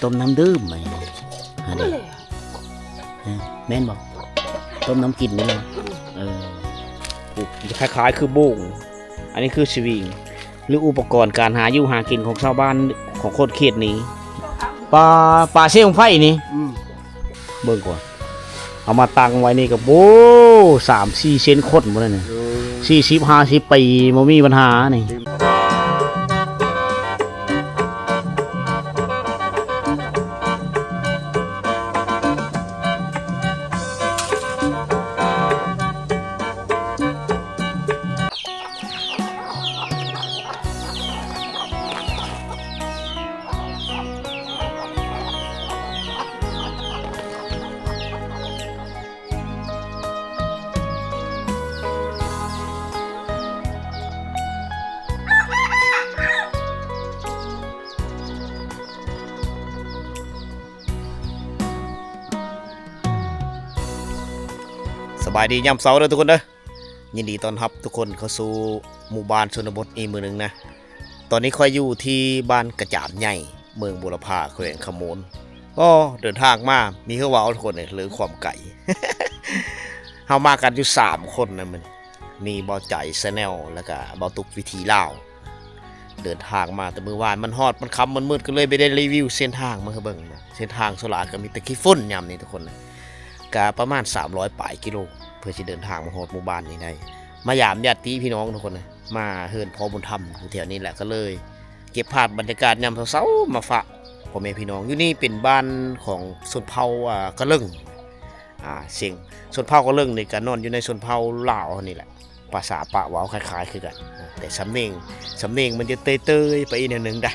ຕົ້ມນ້ຳດື່ມ ອັນນີ້ ຫັ້ນເດ້ ແມ່ນບໍ່? ຕົ້ມນ້ຳກິນນີ້ແຫຼະ ເອີ ຄ້າຍໆຄືໂບງ ອັນນີ້ຄືສະວິງ ຫຼືອຸປະກອນການຫາຢູ່ຫາກິນຂອງຊາວບ້ານຂອງຄົນເຂດນີ້ ປາ ປາເຊບັ້ງໄຟນີ້ ອືມ ເບິ່ງກ່ອນ ເອົາມາຕັ້ງໄວ້ນີ້ກໍ ໂອ້ ສາມສີ່ເຊັນຄົນພຸ້ນນະ ເອີ ສີ່ສິບຫ້າສິບປີ ບໍ່ມີບັນຫານີ້. ສະບາຍດີຍາມເຊົ້າເດີທຸກຄົນເດີ ຍິນດີຕ້ອນຮັບທຸກຄົນເຂົ້າສູ່ໝູ່ບ້ານຊົນນະບົດອີກມື້ໜຶ່ງນະ. ຕອນນີ້ຂ້ອຍຢູ່ທີ່ບ້ານກະຈາມໃຫຍ່ ເມືອງບົວລະພາ ແຂວງຄຳມ່ວນ. ໂອ້ ເດີນທາງມາມີເຮືອເວົ້າທຸກຄົນເລີຍ ຄວາມໄກ ເຮົາມາກັນຢູ່ສາມຄົນນະ ມື້ນີ້ມີບ່າວໃຈ Channel ແລ້ວກະບ່າວຕຸກ ວິຖີລາວ. ເດີນທາງມາແຕ່ມື້ວານ ມັນຮອດ ມັນຄ່ຳ ມັນມືດ ກໍເລີຍບໍ່ໄດ້ຣີວິວເສັ້ນທາງມາໃຫ້ເບິ່ງນະ. ເສັ້ນທາງສ່ວນຫຼາຍກໍມີແຕ່ຂີ້ຝຸ່ນຍາມນີ້ທຸກຄົນນະ ກະປະມານສາມຮ້ອຍປາຍກິໂລ ເພື່ອຊິເດີນທາງມາຮອດໝູ່ບ້ານນີ້ໄດ້ ມາຢາມຍາດຕິພີ່ນ້ອງທຸກຄົນນະ ມາເຮືອນພໍ່ບຸນທຳຢູ່ແຖວນີ້ແຫຼະ ກໍເລີຍເກັບພາບບັນຍາກາດຍາມເຊົ້າໆມາຝາກພໍ່ແມ່ພີ່ນ້ອງ. ຢູ່ນີ້ເປັນບ້ານຂອງຊົນເຜົ່າ ອ່າ ກະເລິ່ງ ອ່າ ເຊິ່ງຊົນເຜົ່າກະເລິ່ງນີ້ກະນອນຢູ່ໃນຊົນເຜົ່າລາວເຮົານີ້ແຫຼະ ພາສາປາກເວົ້າຄ້າຍໆຄືກັນ ແຕ່ສຳນຽງ ສຳນຽງມັນຈະເຕີຍໆໄປອີກແນວໜຶ່ງໄດ໋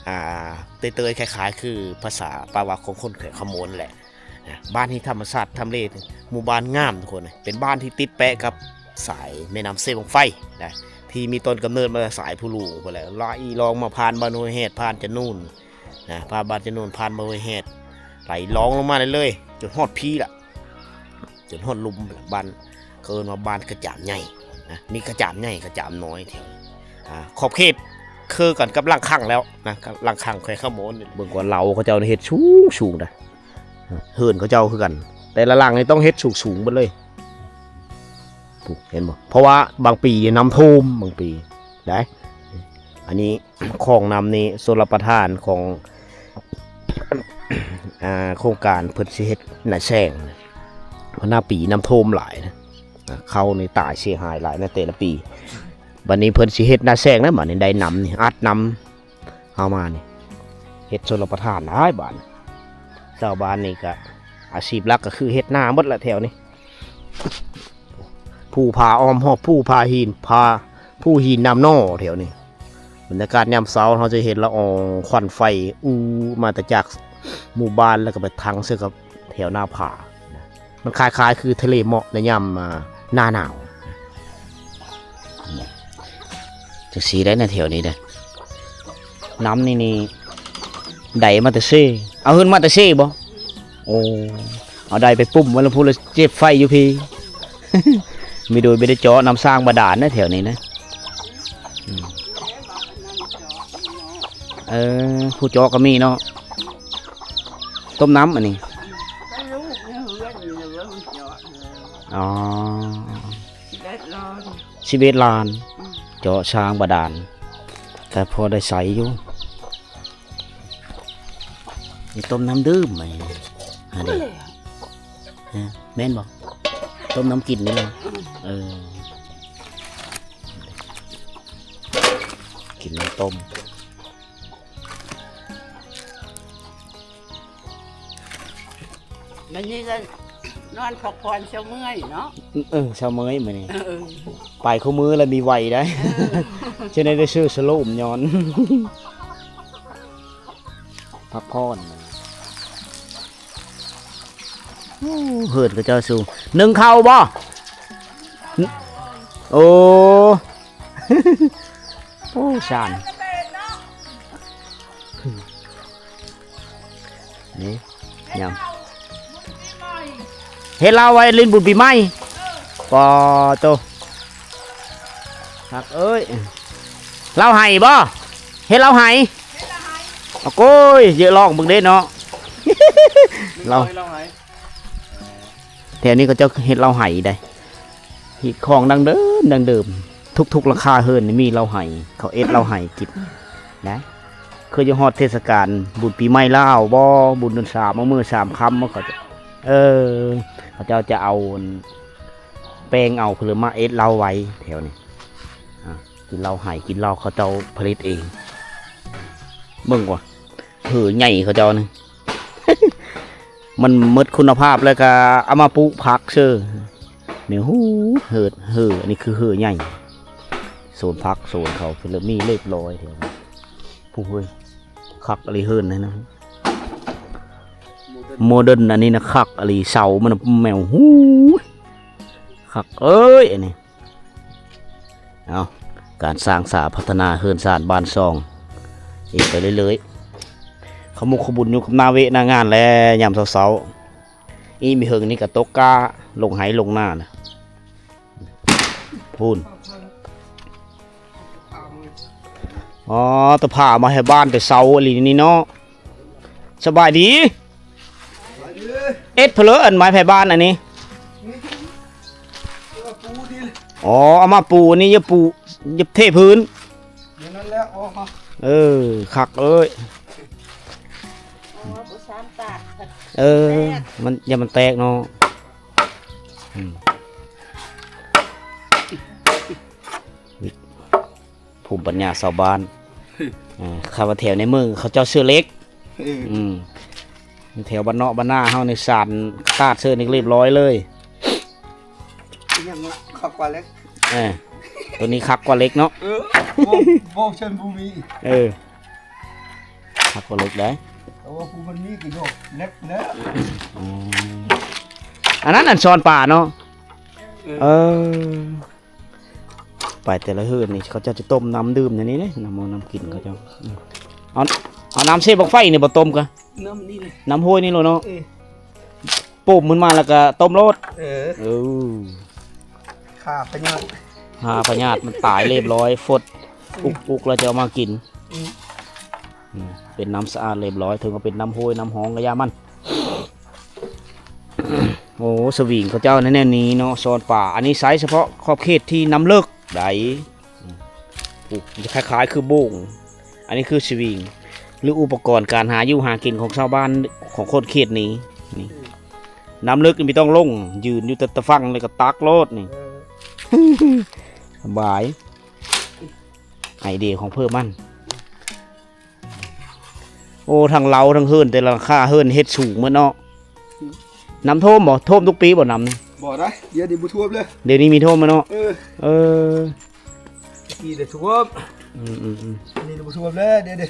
ອ່າ ເຕີຍໆຄ້າຍໆຄືພາສາປາກເວົ້າຂອງຄົນແຂວງຄຳມ່ວນແຫຼະ. ບ້ານທີ່ທຳມະຊາດທຳເລ ໝູ່ບ້ານງາມທຸກຄົນ ເປັນບ້ານທີ່ຕິດແປະກັບສາຍແມ່ນ້ຳເຊບັ້ງໄຟນະ ທີ່ມີຕົ້ນກຳເນີດມາຈາກສາຍພູຫຼວງພຸ້ນແຫຼະ ໄຫຼລອງມາຜ່ານບ້ານຫ້ວຍແຮດ ຜ່ານຈະນູນນະ ຜ່ານບ້ານຈະນູນ ຜ່ານບ້ານຫ້ວຍແຮດ ໄຫຼລອງລົງມາເລື້ອຍໆ ຈົນຮອດພີ້ລະ ຈົນຮອດລຸ່ມພຸ້ນລະ. ບ້ານ ເຂົາເອີ້ນວ່າບ້ານກະຈາມໃຫຍ່ນະ ມີກະຈາມໃຫຍ່ ກະຈາມນ້ອຍແຖວນີ້ ອ່າ ຂອບເຂດຄືກັນກັບຫຼັງຄັງແລ້ວນະ ກັບຫຼັງຄັງແຂວງຄຳມ່ວນ. ເບິ່ງກ່ອນ ເລົາເຂົາເຈົ້ານີ້ເຮັດສູງໆໄດ໋ ເຮືອນເຂົາເຈົ້າຄືກັນ ແຕ່ລະຫຼັງນີ້ຕ້ອງເຮັດສູງໆເບິດເລີຍ ເຫັນບໍ່? ເພາະວ່າບາງປີນີ້ນ້ຳຖ້ວມ ບາງປີໄດ໋ ອັນນີ້ ຄອງນ້ຳນີ້ຊົນລະປະທານຂອງ ອ່າ ໂຄງການເພິ່ນຊິເຮັດນາແຊງ ເພາະນາປີນ້ຳຖ້ວມຫຼາຍນະ ເຂົ້ານີ້ຕາຍເສຍຫາຍຫຼາຍໃນແຕ່ລະປີ. ບັດນີ້ເພິ່ນຊິເຮັດນາແຊງນະ ບັດນີ້ໄດ້ນ້ຳນີ້ອັດນ້ຳເຮົາມານີ້ ເຮັດຊົນລະປະທານຫຼາຍບາດນີ້. ຊາວບ້ານນີ້ກະອາຊີບຫຼັກກະຄືເຮັດນາໝົດລະແຖວນີ້ ພູຜາອ້ອມຮອບ ພູຜາຫີນ ຜາ ພູຫີນນ້ຳໜໍ່ແຖວນີ້. ບັນຍາກາດຍາມເຊົ້າເຮົາຈະເຫັນລະອອງຄວັນໄຟອູ່ມາແຕ່ຈາກໝູ່ບ້ານ ແລ້ວກໍໄປທັງເຊິ່ງກັບແຖວໜ້າຜານະ ມັນຄ້າຍໆຄືທະເລໝາະໃນຍາມ ອ່າ ໜ້າໜາວ ຈັ່ງຊີ້ໄດ໋ນະ ແຖວນີ້ເດ້. ນ້ຳນີ້ນີ້ໄດ້ມາແຕ່ເຊ ເອົາຂຶ້ນມາແຕ່ເຊບໍ່? ໂອ້ ເອົາໄດ້ໄປປຸ້ມໄວ້ລະພຸ້ນລະ ເຈັບໄຟຢູ່ພີ້. ມີໂດຍບໍ່ໄດ້ເຈາະນ້ຳສ້າງບາດານນະແຖວນີ້ນະ. ອືມ ເອີ ຜູ້ເຈາະກໍມີເນາະ ຕົ້ມນ້ຳອັນນີ້. ອໍ ສິບເອັດລ້ານ ເຈາະສ້າງບາດານ ກໍພໍໄດ້ໃຊ້ຢູ່. ນີ້ຕົ້ມນ້ຳດື່ມ ອັນນີ້ ຫັ້ນເດ້ ແມ່ນບໍ່? ຕົ້ມນ້ຳກິນນີ້ແຫຼະ ເອີ ກິນນ້ຳຕົ້ມ. ມື້ນີ້ກໍນອນພັກຜ່ອນ ເຊົາເມື່ອຍເນາະ. ເອີ ເຊົາເມື່ອຍມື້ນີ້ ເອີ ໄປຄູ່ມື້ລະມີໄວໄດ໋ ເອີ ຈະໄດ້ໄດ້ຊື້ສະໂລມນອນ ພັກຜ່ອນ. ໂອ້ ເຮືອນເຂົາເຈົ້າສູງ ໜຶ້ງເຂົ້າບໍ່? ໂອ້ ໂອ້ ຊານ ນີ້ ຍຳ ເຮັດເຫຼົ້າໄວ້ຫຼິ້ນບຸນປີໃໝ່. ປາໂຕ ຮັກເອີຍ ເຫຼົ້າໄຫ້ບໍ່? ເຮັດເຫຼົ້າໄຫ້ ປ ໂອ້ຍ ເຢີະລອງເບິ່ງເດ້ເນາະ ເຫຼົ້າ ເຫຼົ້າໄຫ ແຖວນີ້ເຂົາເຈົ້າເຮັດເຫຼົ້າໄຫໄດ໋ ຮີດຄອງດັ້ງເດີມ ດັ້ງເດີມ ທຸກໆຫຼັງຄາເຮືອນນີ້ມີເຫຼົ້າໄຫ ເຂົາເອັດເຫຼົ້າໄຫກິນນະ ຄືຢູ່ຮອດເທດສະການບຸນປີໃໝ່ລາວບໍ ບຸນເດືອນສາມ ເອົາມື້ສາມຄ່ຳ ເຂົາເຈົ້າ ເອີ ເຂົາເຈົ້າຈະເອົາ ແປ້ງເອົາ ເພິ່ນມາເອັດເຫຼົ້າໄວ້ແຖວນີ້ ອ່າ ກິນເຫຼົ້າໄຫ ກິນເຫຼົ້າເຂົາເຈົ້າຜະລິດເອງ ເບິ່ງວ່າ ເຫີໃຫຍ່ເຂົາເຈົ້ານີ້ ມັນໝົດຄຸນນະພາບແລ້ວກະເອົາມາປູກຜັກເຊີ ນີ້ ຫູ ເຫີ ເຫີ ອັນນີ້ຄືເຫີໃຫຍ່ ໂຊນຜັກໂຊນເຂົາເພິ່ນລະມີລຽບລ້ອຍແຖວນີ້ ຜູ້ເຮີ້ຍ ຄັກອີ່ຫຼີເຮືອນນີ້ນະ ໂມເດີນ ອັນນີ້ນະ ຄັກອີ່ຫຼີ ເສົາມັນນະ ແມວ ຫູ ຄັກເອີຍ ອັນນີ້ ເອົາ ການສ້າງສາພັດທະນາເຮືອນຊານບ້ານຊ່ອງ ເຮັດໄປເລື້ອຍໆ ຂະມຸກຂະບຸນຢູ່ກັບໜ້າເວະໜ້າງານແລະ ຍາມເຊົ້າໆ ອີ່ມີເຫິງນີ້ກະຕົກກ້າ ລົງໄຮ່ລົງນານະ ພຸ້ນ ອໍ ຕະພາມາໃຫ້ບ້ານແຕ່ເຊົ້າອີ່ຫຼີນີ້ເນາະ ສະບາຍດີ ເອັດເພິ່ນເລີ ອັນໄມ້ໃຜບ້ານອັນນີ້ ອໍ ເອົາມາປູນີ້ ຢ່າປູ ຢ່າເທພື້ນ ເອີ ຄັກເອີຍ ເອີ ມັນ ຢ່າມັນແຕກເນາະ ອືມ ພູມປັນຍາຊາວບ້ານ ເອີ ຄຳວ່າແຖວໃນເມືອງເຂົາເຈົ້າເຊື່ອເຫຼັກ ເອີ ອືມ ແຖວບ້ານນອກບ້ານນາເຮົານີ້ສານຕາດເຊີນີ້ລຽບລ້ອຍເລີຍ ອີຫຍັງເນາະ ຄັກກວ່າເຫຼັກ ເອີ ໂຕນີ້ຄັກກວ່າເຫຼັກເນາະ ເອີ ເວົ້າ ເວົ້າຊັ້ນບໍ່ມີ ເອີ ຄັກກວ່າເຫຼັກໄດ໋ ແຕ່ວ່າຜູ້ມັນມີກະຢອກເຫຼັກແລ້ວ ອືມ ອັນນັ້ນອັນຊ້ອນປາເນາະ ເອີ ເອີ ໄປແຕ່ລະເຮືອນນີ້ ເຂົາເຈົ້າຈະຕົ້ມນ້ຳດື່ມແນວນີ້ເດ້ ນ້ຳເອົານ້ຳກິນເຂົາເຈົ້າ ເອົາ ເອົານ້ຳເຊບັ້ງໄຟນີ້ບໍ່ຕົ້ມກະ ນ້ຳນີ້ແຫຼະ ນ້ຳຫ້ວຍນີ້ໂລດເນາະ ເອີ ປຸ້ມຂຶ້ນມາແລ້ວກະຕົ້ມໂລດ ເອີ ເອີ ຂ້າພະຍາດ ຂ້າພະຍາດມັນຕາຍລຽບລ້ອຍ ຟົດ ອຸກໆ ແລ້ວຈະເອົາມາກິນ ອືມ ອືມ ເປັນນ້ຳສະອາດລຽບລ້ອຍ ເຖິງວ່າເປັນນ້ຳຫ້ວຍນ້ຳຮ່ອງກະຢ່າມັນ ໂອ້ ສະວິງເຂົາເຈົ້າໃນແນວນີ້ເນາະ ຊ້ອນປາ ອັນນີ້ໃຊ້ສະເພາະຂອບເຂດທີ່ນ້ຳເລິກໃດ໋ ອືມ ໂອ້ ມັນຈະຄ້າຍໆຄືໂບງ ອັນນີ້ຄືສະວິງ ຫຼືອຸປະກອນການຫາຢູ່ຫາກິນຂອງຊາວບ້ານຂອງຄົນເຂດນີ້ ນີ້ ນ້ຳເລິກນີ້ບໍ່ຕ້ອງລົງ ຢືນຢູ່ແຕ່ຕະຝັ່ງແລ້ວກະຕັກໂລດນີ້ ເອີ ສະບາຍ ໄອເດຍຂອງເພິ່ນມັນ ໂອ້ ທັງເລົາທັງເຮືອນ ແຕ່ລະຫຼັງຄາເຮືອນເຮັດສູງໝົດເນາະ ອືມ ນ້ຳຖ້ວມບໍ່? ຖ້ວມທຸກປີບໍ່ນ້ຳນີ້? ບໍ່ໄດ໋ ດຽວນີ້ບໍ່ຖ້ວມເລີຍ ດຽວນີ້ມີຖ້ວມແລ້ວເນາະ ເອີ ເອີ ກີ້ແຕ່ຖ້ວມ ອືມໆໆ ນີ້ບໍ່ຖ້ວມແລ້ວ ດຽວນີ້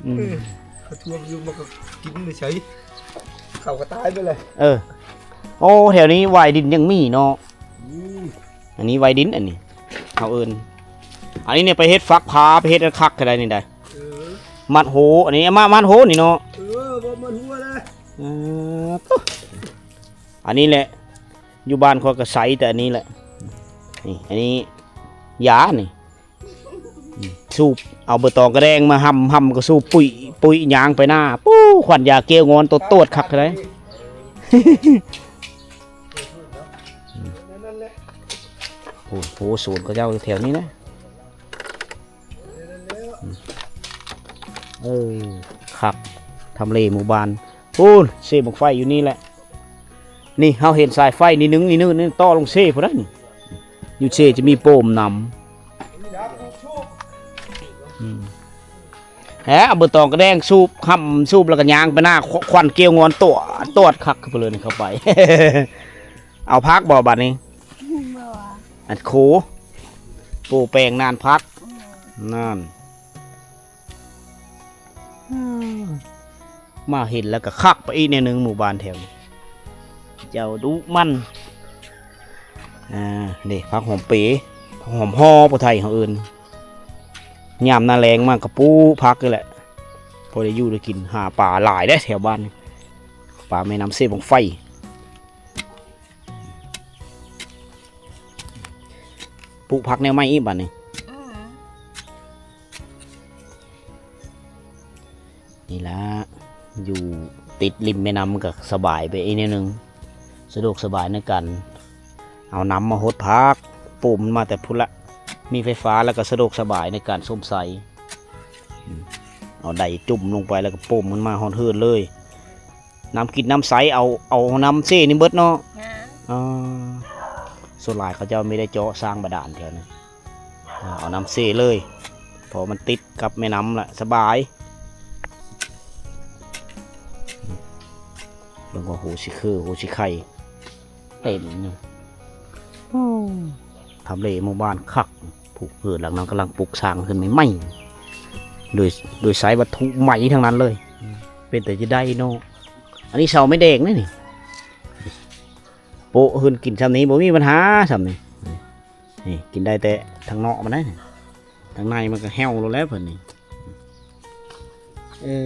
ອືມ ເອີ ຖ້າຖ້ວມຢູ່ມັນກະກິນໄດ້ໃສ ເຂົາກະຕາຍໄປແລ້ວ ເອີ ໂອ້ ແຖວນີ້ຫວາຍດິນຍັງມີເນາະ ອືມ ອັນນີ້ຫວາຍດິນ ອັນນີ້ເຮົາເອີ້ນ ອັນນີ້ນີ້ໄປເຮັດຝັກຜາ ໄປເຮັດອັນຄັກກະໄດ້ນີ້ໄດ໋ ເອີ ມັດໂຫ ອັນນີ້ມາມັດໂຫນີ້ເນາະ ເອີ ບໍ່ມັດຫົວນະ ເອີ ໂຕ ອັນນີ້ແຫຼະ ຢູ່ບ້ານຂ້ອຍກະໃຊ້ແຕ່ອັນນີ້ແຫຼະ ນີ້ ອັນນີ້ຢານີ້ ສູບ ເອົາໃບຕອງກະແດງມາຫຳ ຫຳກະສູບ ປຸຍ ປຸຍ ຍ່າງໄປນາ ປູ້ ຄວັນຢາກຽວງອນ ໂຕດວດຄັກເທົ່າໃດ ໂອ້ໂຫ ໂອ້ໂຫ ສວນເຂົາເຈົ້າແຖວນີ້ນະ ເອີ ຄັກ ທຳເລໝູ່ບ້ານ ພຸ້ນ ເຊບັ້ງໄຟຢູ່ນີ້ແຫຼະ ນີ້ເຮົາເຫັນສາຍໄຟນິດໜຶ່ງ ນີ້ໜຶ່ງ ນີ້ຕໍ່ລົງເຊພຸ້ນນະ ຢູ່ເຊຈະມີໂປມນຳ ອືມ ແຮະ ເອົາໃບຕອງກະແດງສູບ ຫຳສູບ ແລ້ວກະຍ່າງໄປນາ ຄ- ຄວັນກຽວງອນ ຕົວດ ຕົວດຄັກໄປເລີຍ ເຂົ້າໄປ ເອົາຜັກບໍ່ບາດນີ້? ບໍ່ ອັນໂຄ ໂປແປງນານຜັກ ອືມ ນັ້ນ ອືມ ມາເຫັນແລ້ວກະຄັກໄປອີກແນວໜຶ່ງ ໝູ່ບ້ານແຖວນີ້ ເຈົ້າດຸໝັ່ນ ອ່າ ນີ້ ຜັກຫອມເປ ຜັກຫອມຫໍ່ ຜູ້ໄທເຮົາເອີ້ນ ຍາມໜ້າແລ້ງມາກະປູກຜັກນີ້ແຫຼະ ພໍໄດ້ຢູ່ໄດ້ກິນ ຫາປາຫຼາຍເດ້ແຖວບ້ານນີ້ ປາແມ່ນ້ຳເຊບັ້ງໄຟ ປູກຜັກແນວໃໝ່ອີກບາດນີ້ ອືມ ນີ້ລະ ຢູ່ຕິດລິມແມ່ນ້ຳກໍສະບາຍໄປອີກແນວໜຶ່ງ ສະດວກສະບາຍໃນການເອົານ້ຳມາຫົດຜັກ ປູມມັນມາແຕ່ພຸ້ນລະ ມີໄຟຟ້າແລ້ວກໍສະດວກສະບາຍໃນການຊົມໄຊ. ອືມ ເອົາໄດຈຸ້ມລົງໄປແລ້ວກໍປູມມັນມາຮອດເຮືອນເລີຍ. ນ້ຳກິນນ້ຳໃຊ້ ເອົາ ເອົານ້ຳເຊນີ້ເບິດເນາະ. ແມ່ນ. ເອີ ສ່ວນຫຼາຍເຂົາເຈົ້າມີແຕ່ເຈາະສ້າງບາດານແຖວນີ້ ເອົານ້ຳເຊເລີຍ ເພາະມັນຕິດກັບແມ່ນ້ຳລະ ສະບາຍ. ເບິ່ງວ່າໂຫຊິຄື ໂຫຊິໄຄ ເຕັມ. ໂອ້ ທຳເລໝູ່ບ້ານຄັກ. ຜູ້ເຮືອນຫຼັງນັ້ນກຳລັງປຸກສ້າງຂຶ້ນໃໝ່ໆ ໂດຍ ໂດຍໃຊ້ວັດຖຸໃໝ່ທັງນັ້ນເລີຍ. ເປັນຕາຊິໄດ້ເນາະ. ອັນນີ້ເສົາໄມ້ແດງເດ້ນີ້ ໂປະຂຶ້ນ ກິນຊ່ຳນີ້ບໍ່ມີບັນຫາຊ່ຳນີ້. ນີ້ກິນໄດ້ແຕ່ທາງນອກມັນໄດ໋ ທາງໃນມັນກໍແຫ້ວໂລດແລ້ວເພິ່ນນີ້. ເອີ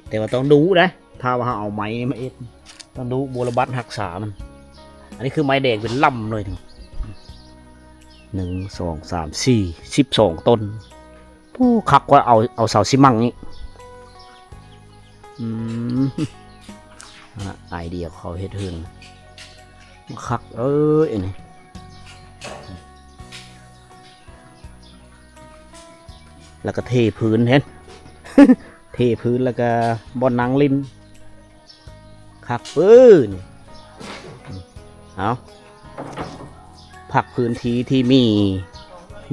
ແຕ່ວ່າຕ້ອງດຸເດ້ ຖ້າວ່າເຮົາເອົາໄມ້ນີ້ມາເຮັດ ຕ້ອງດຸບົວລະບັດຮັກສາມັນ. ອັນນີ້ຄືໄມ້ແດງເປັນລຳເລີຍ ໜຶ່ງ ສອງ ສາມ ສີ່ ສິບສອງຕົ້ນ. ໂອ້ ຄັກກວ່າເອົາ ເອົາເສົາຊີມັງນີ້. ອືມ ອາ ໄອເດຍເຂົາເຮັດເຮືອນຄັກເອີຍ ອັນນີ້. ແລ້ວກໍເທພື້ນ ເຫັນ ເທພື້ນ ແລ້ວກໍບ່ອນນັ່ງຫຼິ້ນ ຄັກເອີຍ. ເອົາ ພັກພື້ນທີ່ທີ່ມີ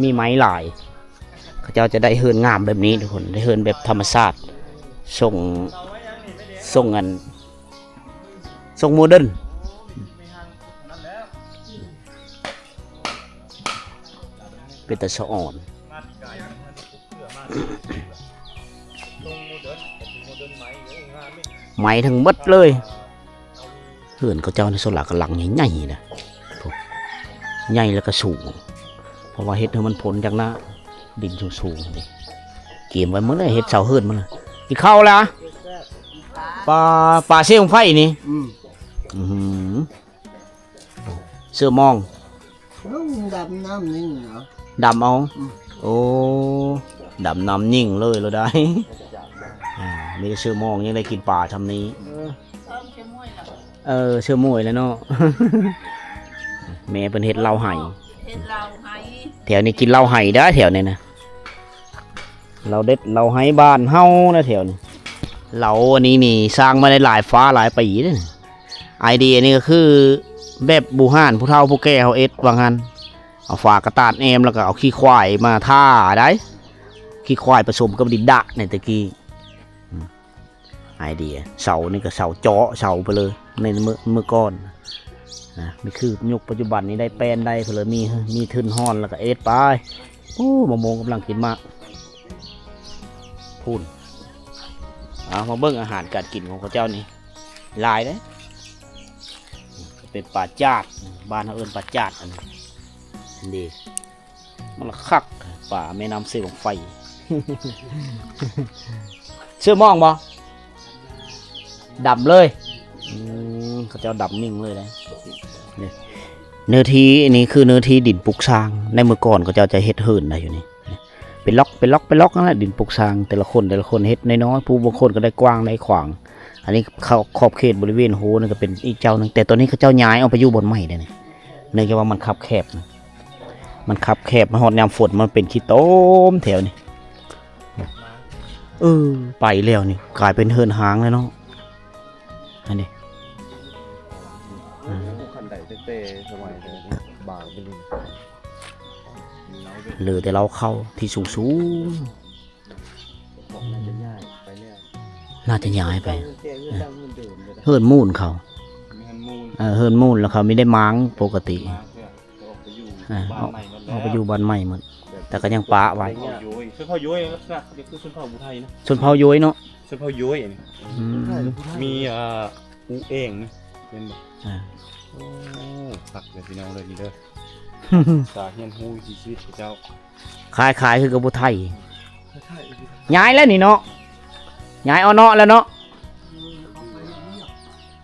ມີໄມ້ຫຼາຍ ເຂົາເຈົ້າຈະໄດ້ເຮືອນງາມແບບນີ້ທຸກຄົນ ໄດ້ເຮືອນແບບທຳມະຊາດ ຊົງ ຊົງອັນ ຊົງໂມເດີນ. ເປັນຕາສະອອນ ໄມ້ທັງໝົດເລີຍ. ເຮືອນເຂົາເຈົ້າໃນໂຊນລາວກະຫຼັງໃຫຍ່ໆນະ ໃຫຍ່ແລ້ວກະສູງ ເພາະວ່າເຮັດໃຫ້ມັນພົ້ນຈາກໜ້າດິນສູງໆນີ້ ກຽມໄວ້ໝົດເລີຍ ເຮັດເສົາເຮືອນໝົດເລີຍ. ກິນເຂົ້າແລ້ວ ປາ ປາເຊບັ້ງໄຟນີ້. ອືມ ອືມ ເສື້ອມອງ ເອີ ດຳນ້ຳຍິງເນາະ ດຳເອົາ. ອືມ ໂອ້ ດຳນ້ຳຍິງເລີຍລະໄດ໋. ອາ ມີແຕ່ເສື້ອມອງຍັງໄດ້ກິນປາຊ່ຳນີ້. ເອີ ເອີ ເສື້ອມວຍແລ້ວເນາະ ແມ່ເພິ່ນເຮັດເຫຼົ້າໄຮ່ ເຮັດເຫຼົ້າໄຮ່ ແຖວນີ້ກິນເຫຼົ້າໄຮ່ໄດ໋ ແຖວນີ້ນະ. ເຫຼົ້າເດັດເຫຼົ້າໄຮ່ບ້ານເຮົານະແຖວນີ້. ເຫຼົ້າອັນນີ້ນີ້ສ້າງມາໄດ້ຫຼາຍຟ້າຫຼາຍປີເດ້. ໄອເດຍນີ້ກໍຄືແບບບູຮານຜູ້ເຖົ້າຜູ້ແກ່ເຮົາເຮັດວ່າຊັ້ນ ເອົາຝາກະຕ່ານແອ້ມ ແລ້ວກໍເອົາຂີ້ຄວາຍມາທາໄດ໋ ຂີ້ຄວາຍປະສົມກັບດິນດະໃນແຕ່ກີ້. ອືມ ໄອເດຍ ເສົານີ້ກໍເສົາເຈາະເສົາໄປເລີຍໃນເມື່ອ ເມື່ອກ່ອນນະ. ນີ້ຄືຍຸກປັດຈຸບັນນີ້ໄດ້ແປ້ນໄດ້ເພິ່ນເລີຍ ມີ ມີທຶນຮ່ອນແລ້ວກໍເຮັດໄປ. ໂອ້ ມະມ່ວງກຳລັງກິນໝາກພຸ້ນ. ເອົາ ມາເບິ່ງອາຫານການກິນຂອງເຂົາເຈົ້ານີ້ ຫຼາຍເດ້. ເປັນປາຈາດ ບ້ານເຮົາເອີ້ນປາຈາດ ອັນນີ້ ອັນນີ້ ມັນລະຄັກ ປາແມ່ນ້ຳເຊບັ້ງໄຟ. ເສື້ອມອງບໍ່? ດຳເລີຍ. ອືມ ເຂົາເຈົ້າດຳຍິງເລີຍເດ້. ນີ້ ເນື້ອທີ່ ອັນນີ້ຄືເນື້ອທີ່ດິນປຸກສ້າງ ໃນເມື່ອກ່ອນເຂົາເຈົ້າຈະເຮັດເຮືອນໄດ້ຢູ່ນີ້ ເປັນລັອກ ເປັນລັອກ ເປັນລັອກນັ້ນແຫຼະ ດິນປຸກສ້າງ ແຕ່ລະຄົນ ແຕ່ລະຄົນເຮັດນ້ອຍໆ ຜູ້ບາງຄົນກໍໄດ້ກວ້າງໄດ້ຂວາງ. ອັນນີ້ເຂົາຂອບເຂດບໍລິເວນໂຮນນີ້ກໍເປັນອີກເຈົ້າໜຶ່ງ ແຕ່ຕອນນີ້ເຂົາເຈົ້າຍ້າຍອອກໄປຢູ່ບ່ອນໃໝ່ແລ້ວນີ້ ເນື່ອງຈາກວ່າມັນຄັບແຄບ ມັນຄັບແຄບ ມາຮອດຍາມຝົນມັນເປັນຂີ້ຕົມແຖວນີ້. ເອີ ໄປແລ້ວນີ້ ກາຍເປັນເຮືອນຮ້າງແລ້ວເນາະ ອັນນີ້. ອືມ ຂັ້ນໄດຕັ້ງແຕ່ສະໄໝແຕ່ບາງເປັນ ເຫຼືອແຕ່ເລົ້າເຂົ້າທີ່ສູງໆ. ໜ້າຈະຍ້າຍໄປແລ້ວ ໜ້າຈະຍ້າຍໄປ ເຮືອນເກົ່າ ເຮືອນເດີມເລີຍນະ ເຮືອນມູນເຂົາ ເຮືອນມູນ ເອີ ເຮືອນມູນ ແລ້ວເຂົາມີແຕ່ມ້າງປົກກະຕິ ມ້າງເພື່ອອອກໄປຢູ່ ເອີ ບ້ານໃໝ່ໝົດແລ້ວ ອອກໄປຢູ່ບ້ານໃໝ່ໝົດ ແຕ່ກໍຍັງປະໄວ້ ຊົນເຜົ່າໂຢຍ ລັກສະນະຄືຊົນເຜົ່າຜູ້ໄທນະ ຊົນເຜົ່າໂຢຍເນາະ ຊົນເຜົ່າໂຢຍອັນນີ້ ອືມ ມີ ເອີ ອູເອງນີ້ ແມ່ນບໍ່? ອ່າ ໂອ້ ຄັກເດີພີ່ນ້ອງເດີ ນີ້ເດີ ສາຮຽນຮູ້ວິຖີຊີວິດຂອງເຈົ້າ ຄ້າຍໆຄືກັບຜູ້ໄທ ຍ້າຍແລ້ວນີ້ເນາະ ຍ້າຍເອົາເນາະແລ້ວເນາະ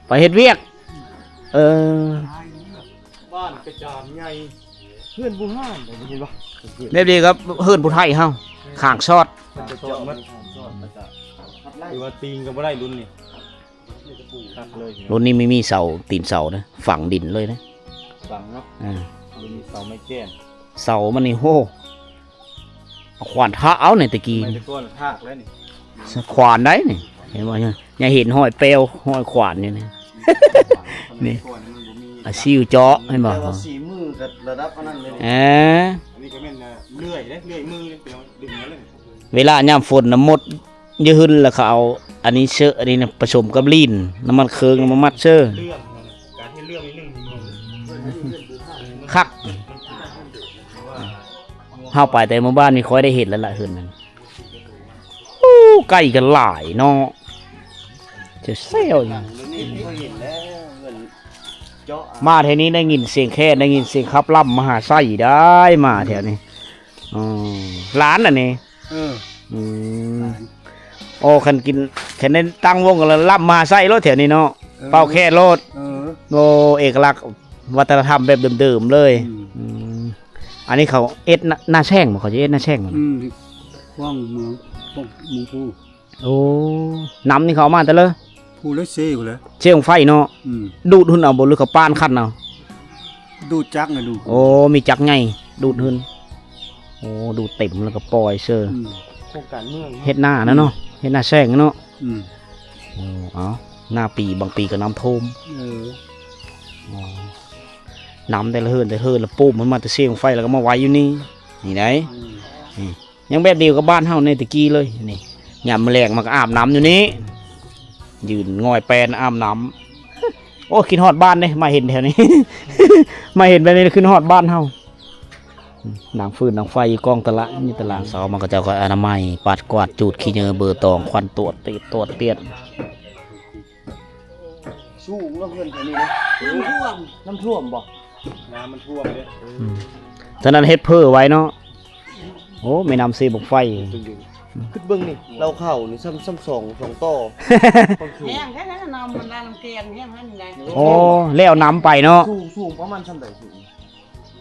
ໄປເຮັດວຽກ ເອີ ບ້ານກະຈານໃຫຍ່ ເຮືອນບູຮານ ເຫັນບໍ່? ແບບນີ້ກັບເຮືອນຜູ້ໄທເຮົາ ຂ້າງຊອດ ຂ້າງຊອດໝົດ ແລ້ວກໍຂັບໄລ່ ຄືວ່າຕີງກໍບໍ່ໄດ້ລຸ້ນນີ້ ຄັກເລີຍ ລຸ້ນນີ້ມີ ມີເສົາ ຕີນເສົານະ ຝັງດິນເລີຍນະ ຝັງເນາະ ອ່າ ລຸ້ນນີ້ເສົາໄມ້ແກ່ນ ເສົາມັນນີ້ ໂຫ ເອົາຂວານທາກເອົານີ້ແຕ່ກີ້ ໄມ້ແຕ່ກ່ອນທາກແລ້ວນີ້ ຂວານໄດ໋ນີ້ ເຫັນບໍ່ ຍັງເຫັນຮອຍແປວ ຮອຍຂວານຢູ່ນີ້ ນີ້ ອາຊີວເຈາະ ເຫັນບໍ່ ແຕ່ວ່າສີມືກໍລະດັບອັນນັ້ນເລີຍ ເອີ ອັນນີ້ກໍແມ່ນເລື່ອຍເດ້ ເລື່ອຍມືເດ້ ເວລາຍາມຝົນນະ ມົດຢູ່ຫຶ່ນ ແລ້ວເຂົາເອົາອັນນີ້ເຊ ອັນນີ້ນະ ປະສົມກັບລີນ ນ້ຳມັນເຄີງ ມາມັດເຊີ ເລື່ອງ ການເຮັດເລື່ອງນິດໜຶ່ງ ຄັກ ເຮົາໄປແຕ່ໝູ່ບ້ານນີ້ ຂ້ອຍໄດ້ເຫັນແລ້ວລະ ເຮືອນນັ້ນ ໂອ້ ໄກ່ກໍຫຼາຍເນາະ ຈະແຊວຢູ່ ມາແຖວນີ້ໄດ້ຍິນສຽງແຄນ ໄດ້ຍິນສຽງຂັບລຳມະຫາໄຊໄດ້ ມາແຖວນີ້ ອໍ ຫຼານອັນນີ້ ເອີ ອືມ ອໍ ຄັນກິນ ຄັນໄດ້ຕັ້ງວົງກໍລຳມະຫາໄຊໂລດແຖວນີ້ເນາະ ເອີ ເປົ່າແຄນໂລດ ເອີ ໂອ້ ເອກະລັກວັດທະນະທຳແບບເດີມໆເລີຍ ອືມ ອືມ ອັນນີ້ເຂົາເຮັດນາ ນາແຊງບໍ່ ເຂົາຈະເຮັດນາແຊງບໍ່ ອືມ ຂອງເມືອງ ຂອງເມືອງພູ ໂອ້ ນ້ຳນີ້ເຂົາເອົາມາແຕ່ເລີ ພູເລີ ເຊພຸ້ນແຫຼະ ເຊບັ້ງໄຟເນາະ ອືມ ດູດຫຶ່ນເອົາບໍ່ ຫຼືເຂົາປ້ານຄັນເອົາ ດູດຈັກນະ ດູດ ໂອ້ ມີຈັກໃຫຍ່ດູດຫຶ່ນ ໂອ້ ດູດເຕັມແລ້ວກໍປ່ອຍເຊີ ອືມ ໂຄງການເມືອງເນາະ ເຮັດນານະເນາະ ອືມ ເຮັດນາແຊງເນາະ ອືມ ໂອ້ ເອົາ ນາປີບາງປີກໍນ້ຳຖ້ວມ ເອີ ອໍ ນ້ຳແຕ່ລະເຮືອນແຕ່ເຮືອນລະປູມມັນມາແຕ່ເຊບັ້ງໄຟ ແລ້ວກໍມາໄວ້ຢູ່ນີ້ ນີ້ໄດ໋ ອືມ ນີ້ ຍັງແບບດຽວກັບບ້ານເຮົາໃນແຕ່ກີ້ເລີຍນີ້ ຍາມມື້ແລງມາກໍອາບນ້ຳຢູ່ນີ້ ຢືນງອຍແປນອາບນ້ຳ ໂອ້ ຄິດຮອດບ້ານເດ້ ມາເຫັນແຖວນີ້ ມາເຫັນແບບນີ້ຄິດຮອດບ້ານເຮົາ ດັງຟືນດັງໄຟຢູ່ກ້ອງຕະຫຼາດ ຢູ່ຕະຫຼາດ ເຊົ້າມາເຂົາເຈົ້າກໍອະນາໄມ ປັດກວາດ ຈູດຂີ້ເຫຍື້ເບີຕອງ ຄວັນຕວດຕຽດ ຕວດຕຽດ. ສູງເນາະເຮືອນແຖວນີ້ເນາະ ນ້ຳຖ້ວມ ນ້ຳຖ້ວມບໍ່ ນ້ຳມັນຖ້ວມເດ້ ອືມ ຕອນນັ້ນເຮັດເພີໄວ້ເນາະ ໂອ້ ແມ່ນ້ຳເຊບັ້ງໄຟ ຄຶດເບິ່ງນີ້ ລາວເຂົ້ານີ້ຊ້ຳ ຊ້ຳສອງ ສອງຕໍ່ ຄວາມສູງ ແຮງແທ້ໆ ນ້ຳມັນລານ້ຳແກງແຮງຫັ້ນໄດ ໂອ້ ແລ້ວນ້ຳໄປເນາະ ສູງ ສູງປະມານສ່ຳໃດສູງ?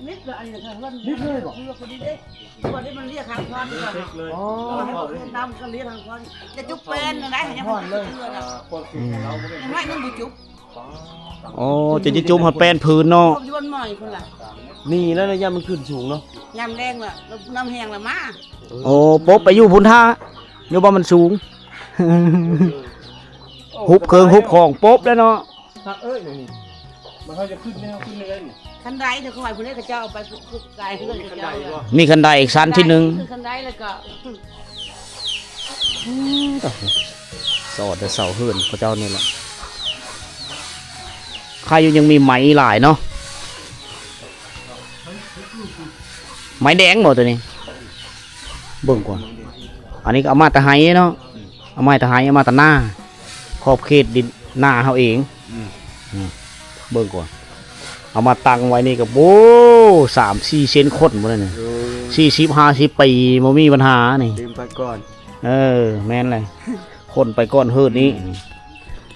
ມິດເລີຍ ອັນນີ້ເຮືອນ ມິດເລີຍບໍ່? ຄືວ່າພໍດີເດ້ ຄືວ່າໄດ້ມັນລຽກທາງຄວັນ ເລັກເລີຍ ອໍ ນ້ຳກໍລຽກທາງຄວັນ ຈະຈຸບແປນນະໄດ໋ ຍັງບໍ່ຈຸບເທື່ອນະ ຄວາມສູງຂອງລາວບໍ່ໄດ້ ຍັງໄດ້ຍັງບໍ່ຈຸບ ອໍ ຈະຈຸບມາແປນພື້ນເນາະ ຄວາມຢູ່ບ້ານໃໝ່ພຸ້ນລະ ນີ້ແລ້ວນະ ຢ້ານມັນຂຶ້ນສູງເນາະ ຍາມແລງລະ ນ້ຳແຫ້ງລະມາ ໂອ້ ປົບໄປຢູ່ພຸ້ນຖ້າ ຢູ່ບ່ອນມັນສູງ ຮຸບເຄື່ອງຮຸບຂອງປົບແລ້ວເນາະ ຄັກເອີຍ ນີ້ ມັນເຮົາຈະຂຶ້ນແນວ ຂຶ້ນເຮືອນນີ້ ຄັນໄດເດີ ເຂົາໄວ້ຜູ້ໃດເຂົາເຈົ້າເອົາໄປ ຜູ້ກາຍເຮືອນເຂົາເຈົ້າ ມີຄັນໄດອີກຊັ້ນທີໜຶ່ງ ຂຶ້ນຄັນໄດແລ້ວກໍ ອືມ ສອດແຕ່ເສົາເຮືອນເຂົາເຈົ້ານີ້ແຫຼະ ໃຄຢູ່ຍັງມີໄມ້ຫຼາຍເນາະ ໄມ້ແດງບໍ່ໂຕນີ້ ເບິ່ງກ່ອນ ອັນນີ້ກໍເອົາມາແຕ່ໄຮ່ເນາະ ເອົາມາແຕ່ໄຮ່ ເອົາມາແຕ່ນາ ຂອບເຂດດິນນາເຮົາເອງ ອືມ ອືມ ເບິ່ງກ່ອນ ເອົາມາຕັ້ງໄວ້ນີ້ກໍ ໂອ້ ສາມສີ່ເຊັນຄົນພຸ້ນນະ ເອີ ສີ່ສິບຫ້າສິບປີ ບໍ່ມີບັນຫານີ້ ເຕັມໄປກ່ອນ ເອີ ແມ່ນແຫຼະ ຄົນໄປກ່ອນເຮີດນີ້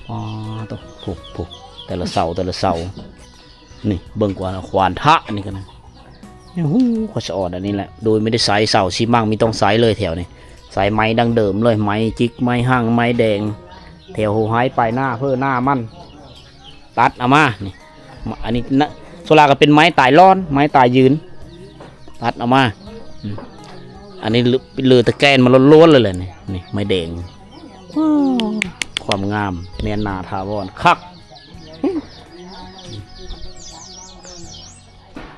ອໍ ໂຕ ໂອ້ ແຕ່ລະເສົາ ແຕ່ລະເສົາ ນີ້ເບິ່ງກວ່າ ຂວານທະນີ້ກໍນະ ໂອ້ໂຫ ກໍສະອອດອັນນີ້ແຫຼະ ໂດຍບໍ່ໄດ້ໃຊ້ເສົາຊີມັງ ມີຕ້ອງໃຊ້ເລີຍແຖວນີ້ ໃຊ້ໄມ້ດັ້ງເດີມເລີຍ ໄມ້ຈິກ ໄມ້ຮັ່ງ ໄມ້ແດງ ແຖວໂຫໄຮປາຍໜ້າເພີໜ້າມັນ ຕັດເອົາມາ ນີ້ ອັນນີ້ນະ ສ່ວນຫຼາຍກໍເປັນໄມ້ຕາຍລ້ອນ ໄມ້ຕາຍຢືນ ຕັດເອົາມາ ອືມ ອັນນີ້ເຫຼືອແຕ່ແກ່ນມັນລ້ວນໆເລີຍແຫຼະ ນີ້ ນີ້ໄມ້ແດງ ຄວາມງາມແມ່ນນາຖາວອນ ຄັກ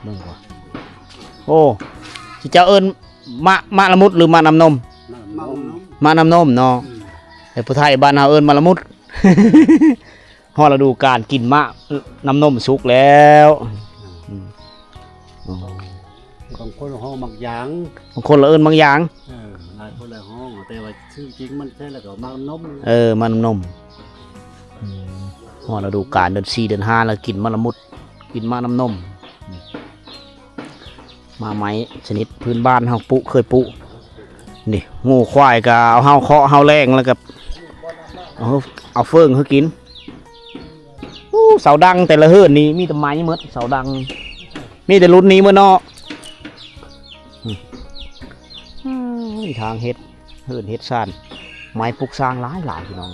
ເບິ່ງກ່ອນ ໂອ້ ຊິເຈົ້າເອີ້ນ ມະ ມະລະມຸດ ຫຼື ມະນ້ຳນົມ? ມະນ້ຳນົມ ມະນ້ຳນົມເນາະ ອືມ ແຕ່ຜູ້ໄທບ້ານເຮົາເອີ້ນມະລະມຸດ ຮອດລະດູການກິນມະນ້ຳນົມສຸກແລ້ວ ອືມ ບາງຄົນຮ້ອງໝາກຢາງ ບາງຄົນລະເອີ້ນໝາກຢາງ ເອີ ຫຼາຍຄົນຫຼາຍຮ້ອງ ແຕ່ວ່າຊື່ຈິງມັນແທ້ແລ້ວກໍໝາກນ້ຳນົມ ເອີ ໝາກນ້ຳນົມ ອືມ ຮອດລະດູການເດືອນສີ່ເດືອນຫ້າແລ້ວກິນມະລະມຸດ ກິນມະນ້ຳນົມ ໝາກໄມ້ຊະນິດພື້ນບ້ານເຮົາປຸ ເຄີຍປຸ ນີ້ ງູຄວາຍກໍເອົາເຮົາເຄາະເຮົາແລງ ແລ້ວກໍເອົາ ເອົາເຝີງໃຫ້ກິນ ອູ້ ເສົາດັງແຕ່ລະເຮືອນນີ້ມີແຕ່ໄມ້ໝົດ ເສົາດັງ ມີແຕ່ລຸ້ນນີ້ໝົດເນາະ ອືມ ທາງເຮັດເຮືອນເຮັດຊານ ໄມ້ປຸກສ້າງຫຼາຍໆ ພີ່ນ້ອງ.